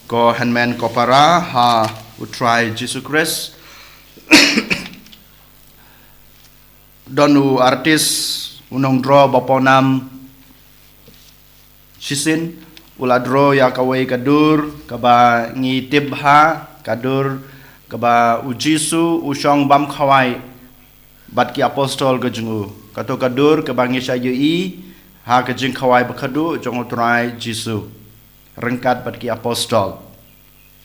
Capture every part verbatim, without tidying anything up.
Ko hynmen ko para ha U Trai Jisu Khrist. Don u artist, u nongdro ba pawnam shisien, u la dro ïa kawei ka dur kaba ngi tip bha, ka dur kaba U Jisu u shong bam khawai bad ki apostol ka jong u. Kato ka dur kaba ngi shah ïohi ha ka jingkhawai bakhadduh jong U Trai Jisu ryngkat bad ki apostol.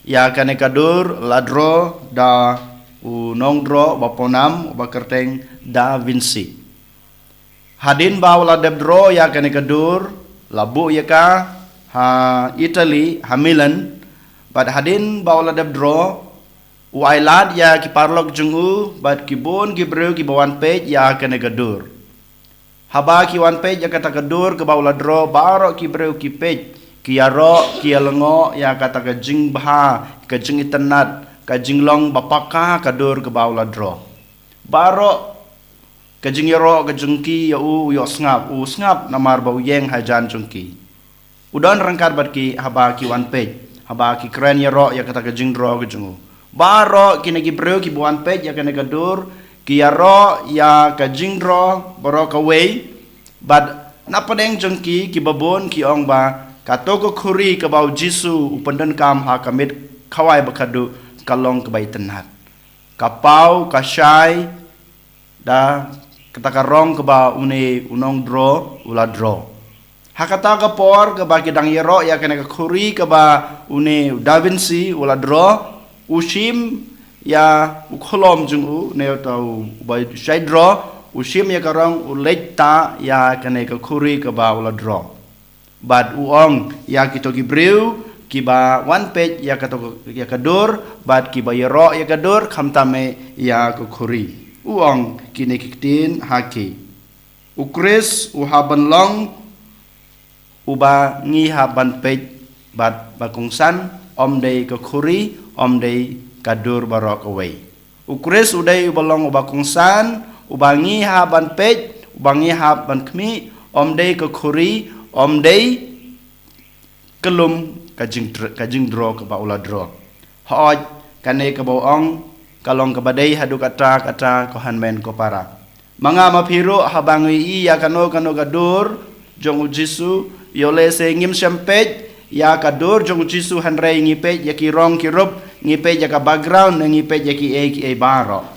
Ïa kane ka dur la dro da u nongdro ba pawnam uba kyrteng Da Vinci. Hadien ba u la dep dro ïa kane ka dur, la buh ïa ka ha Italy, ha Milan. Bad hadien ba u la dep dro, u ailad ïa ki paralok jong u bad ki bun ki briew kiba wan peit ïa kane ka dur. Haba ki wan peit ïa kata ka dur kaba u la dro, baroh ki briew ki peit, ki ïaroh, ki ïalyngngoh ïa kata ka jingbha, ka jingitynnad, ka jinglong ba paka ka dur kaba u la dro. Baroh ka jingïaroh ka jong ki ïa u, u ïohsngap, u sngap namar ba u ïeng hajan jong ki. U don ryngkat bad ki haba ki wan peit, haba ki kren ïaroh ïa kata ka jingdro ka jong u. Baroh kine ki briew kiba wan peit ïa kane ka dur, ki ïaroh ïa ka jingdro baroh kawei, bad na pdeng jong ki, kiba bun ki ong ba kato ka khuri kaba U Jisu u pyndonkam ha ka miet khawai bakhadduh ka long kaba itynnad. Ka paw, ka shai da kata ka rong kaba une u nongdro u la dro. Ha kata ka por kaba ki dang ïaroh ïa kane ka khuri kaba une u Da Vinci u la dro, u shim ïa u khlom jong u, ne uta uba shai dro, u shim ïa ka rong, u leit tah ïa kane ka khuri kaba u la dro. Bad u ong ïa kito ki briew kiba wan peit ïa kato, ïa ka dur, bad kiba ïaroh ïa ka dur, khamtam eh ïa ka khuri. U ong kine ki ktien ha ki: U Khrist u hap ban long uba ngi hap ban peit bad ba kongsan, ym dei ka khuri, ym dei ka dur baroh kawei. U Khrist u dei uba long uba kongsan, uba ngi hap ban peit, uba ngi hap ban khmih, ym dei ka khuri, ym dei ka lum ka jingtr-, ka jingdro kaba u la dro. Hooid, kane kaba u ong ka long kaba dei haduh katta katta, ko hynmen ko para. Ma nga ma phi ruh, haba ngi ïohi ïa kano kano ka dur jong U Jisu, ïoh lehse ngim shym peit ïa ka dur jong U Jisu, hynrei ngi peit ïa ki rong ki rup, ngi peit ïa ka background, ne ngi peit ïa kiei kiei baroh.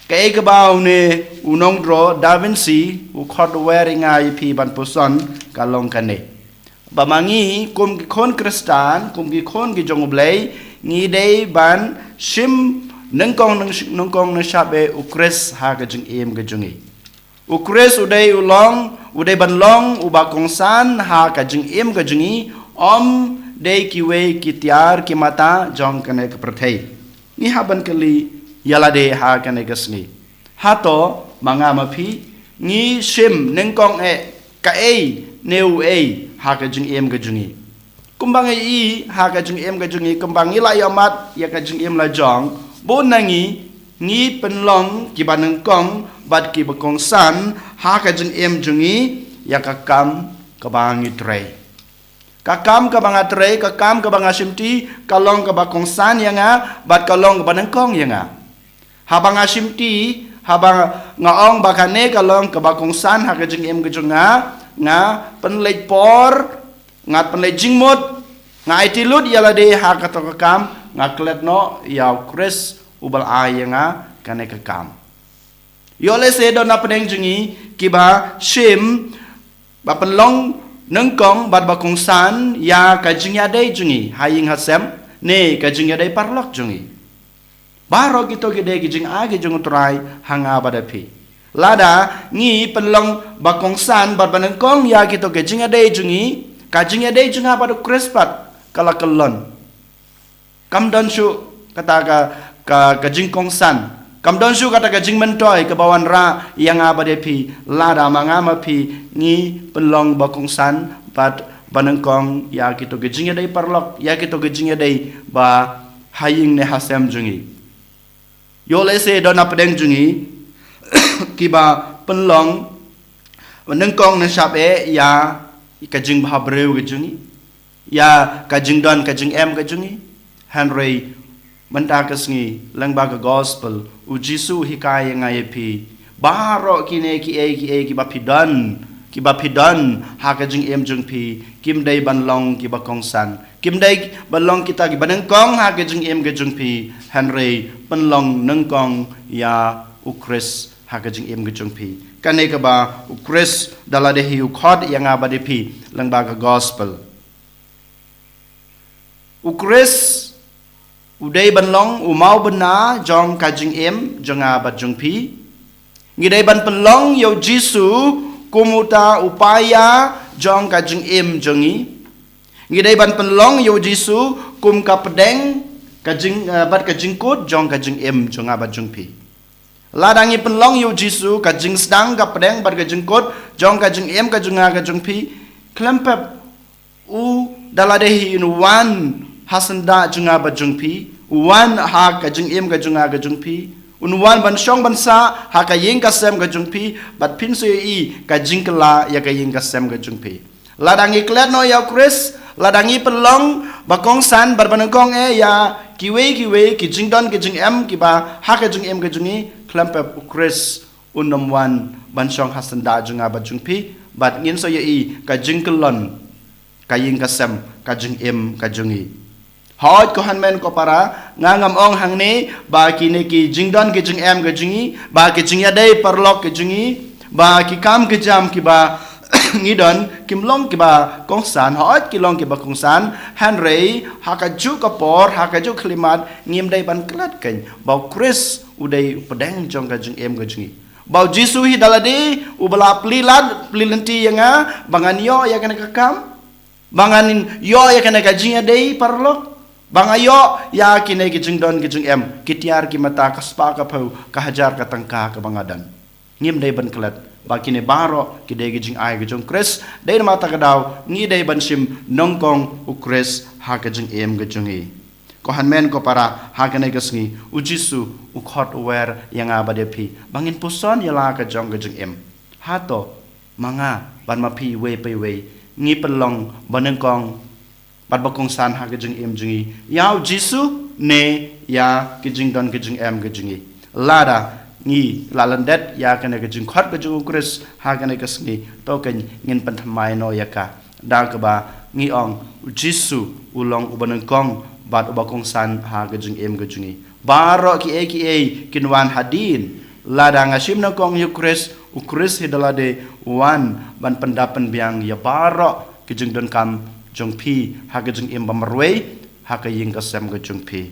Kaei kaba une u nongdro Da Vinci u khot wer ïa nga ïa phi ban puson ka long kane: ba ma ngi kum ki khun Khristan, kum ki khun ki jong U Blei, ngi dei ban shim nyngkong nyng-, nyngkong nyngshap eh U Khrist ha ka jingim ka jong ngi. U Khrist u dei u long, u dei ban long uba kongsan ha ka jingim ka jong ngi, ym dei kiwei ki tiar ki mata jong kane ka pyrthei. Ngi hap ban kylli ïa lade ha kane ka sngi: Hato ma nga ma phi ngi shim nyngkong eh kaei ne uei ha ka jingim ka jong ngi? Kumba ngi ïohi ha ka jingim ka jong ngi, kumba ngi la ïohmad ïa ka jingim la jong, bun na ngi ngi pynlong kiba nyngkong bad kiba kongsan ha ka jingim jong ngi ïa ka kam kaba ngi trei. Ka kam kaba nga trei, ka kam kaba nga shimti, ka long kaba kongsan ïa nga bad ka long kaba nyngkong ïa nga. Haba nga shimti, haba nga ong ba kane ka long kaba kongsan ha ka jingim ka jong nga, nga pynleit por, nga pynleit jingmut, nga aiti lut ïa lade ha kato ka kam, nga klet noh ïa U Khrist uba la ai ïa nga kane ka kam. Ïoh lehse don na pdeng jong ngi kiba shim ba pynlong nyngkong bad ba kongsan ïa ka jingïadei jong ngi ha ïing ha sem ne ka jingïadei paralok jong ngi. Baroh kito ki dei ki jingai ki jong U Trai ha nga bad ha phi. Lada ngi pynlong ba kongsan bad ba nyngkong ïa kito ki jingïadei jong ngi, ka jingïadei jong nga bad U Khrist pat ka la kyllon. Kam don shuh kata ka, ka, ka jingkongsan. Kam don shuh kata ka jingmyntoi kaba wanrah ïa nga bad ïa phi, lada ma nga ma phi ngi pynlong ba kongsan bad ba nyngkong ïa kito ki jingïadei paralok, ïa kito ki jingïadei ba ha ïing ne ha sem jong ngi. Ïoh lehse don na pdeng jong ngi kiba pynlong nyngkong nyngshap eh ïa ka jingbhabriew ka jong ngi. ïa ka jingdon ka jingem ka jong ngi. Hynrei mynta ka sngi lyngba ka gospel, u Jisu u hikai ïa nga ïa phi, baroh kine kiei kiei kiba phi don, kiba phi don ha ka jingim jong phi, kim dei ban long kiba kongsan, kim dei ban long kita kiba nyngkong ha ka jingim ka jong phi, hynrei pynlong nyngkong ïa u Khrist ha ka jingim ka jong phi. Kane kaba u Khrist da lade hi u khot ïa nga bad ïa phi lyngba ka gospel. U Khrist u dei ban long u mawbynna jong ka jingim jong nga bad jong phi. Ngi dei ban pynlong ïa u Jisu kum uta u paia jong ka jingim jong ngi. Ngi dei ban pynlong ïa u Jisu kum ka pdeng, ka jing, eh, bad ka jingkut jong ka jingim jong nga bad jong phi. Lada ngi pynlong ïa u Jisu ka jingsdang, ka pdeng bad ka jingkut jong ka jingim ka jong nga ka jong phi, khlem pep u da lade hi un wan ha syndah jong nga bad jong phi, u wan ha ka jingim ka jong nga ka jong phi, un wan ban shong ban sah ha ka ïing ka sem ka jong phi, bad phin sa ïohi ka jingkylla ïa ka ïing ka sem ka jong phi. Lada ngi klet noh ïa u Khrist, lada ngi pynlong ba kongsan bad ba nyngkong eh ïa kiwei kiwei ki jingdon ki jingem kiba ha ka jingim ka jong ngi, khlem pep u Khrist un ym wan ban shong ha syndah jong nga bad jong phi, bad ngin sa ïohi ka jingkylla ka ïing ka sem, ka jingim ka jong ngi. Hooid ko hynmen ko para, nga ngam ong hangne ba kine ki jingdon ki jingem ka jong ngi, ba ki jingïadei paralok ka jong ngi, ba ki kam ki jam kiba ngi don kim long kiba kongsan. Hooid ki long kiba kongsan, hynrei ha kajuh ka por, ha kajuh ka khyllipmat, ngim dei ban klet kein ba u Khrist u dei u pdeng jong ka jingim ka jong ngi, ba u Jisu hi da lade uba la plie lad plie lynti ïa nga ba ngan ïoh ïa kane ka kam, ba ngan ïoh ïa kane ka jingïadei paralok, ba nga ïoh ïa kine ki jingdon ki jingem, ki tiar ki mata, ka spah ka phew, ka hajar ka tyngka kaba nga don. Ngim dei ban klet ba kine baroh ki dei ki jingai ka jong u Khrist. Dei namar kata ka daw ngi dei ban shim nyngkong u Khrist ha ka jingim ka jong ngi. Ko hynmen ko para, ha kane ka sngi u Jisu u khot u wer ïa nga bad ïa phi ba ngin puson ïa la ka jong ka jingim. Hato ma nga bad ma phi iwei pa iwei ngi pynlong ba nyngkong bad ba kongsan ha ka jingim jong ngi ïa u Jisu ne ïa ki jingdon ki jingem ka jong ngi? Lada ngi la lyndet ïa kane ka jingkhot ka jong u Khrist ha kane ka sngi, to kein ngin pynthymmai noh ïa ka da kaba ngi ong u Jisu u long uba nyngkong bad uba kongsan ha ka jingim ka jong ngi. Baroh kiei kiei kin wan hadien lada nga shim nyngkong ïa u Khrist. U Khrist hi da lade u wan ban pyndap pynbiang ïa baroh ki jingdonkam jong phi ha ka jingim ba marwei, ha ka ïing ka sem ka jong phi.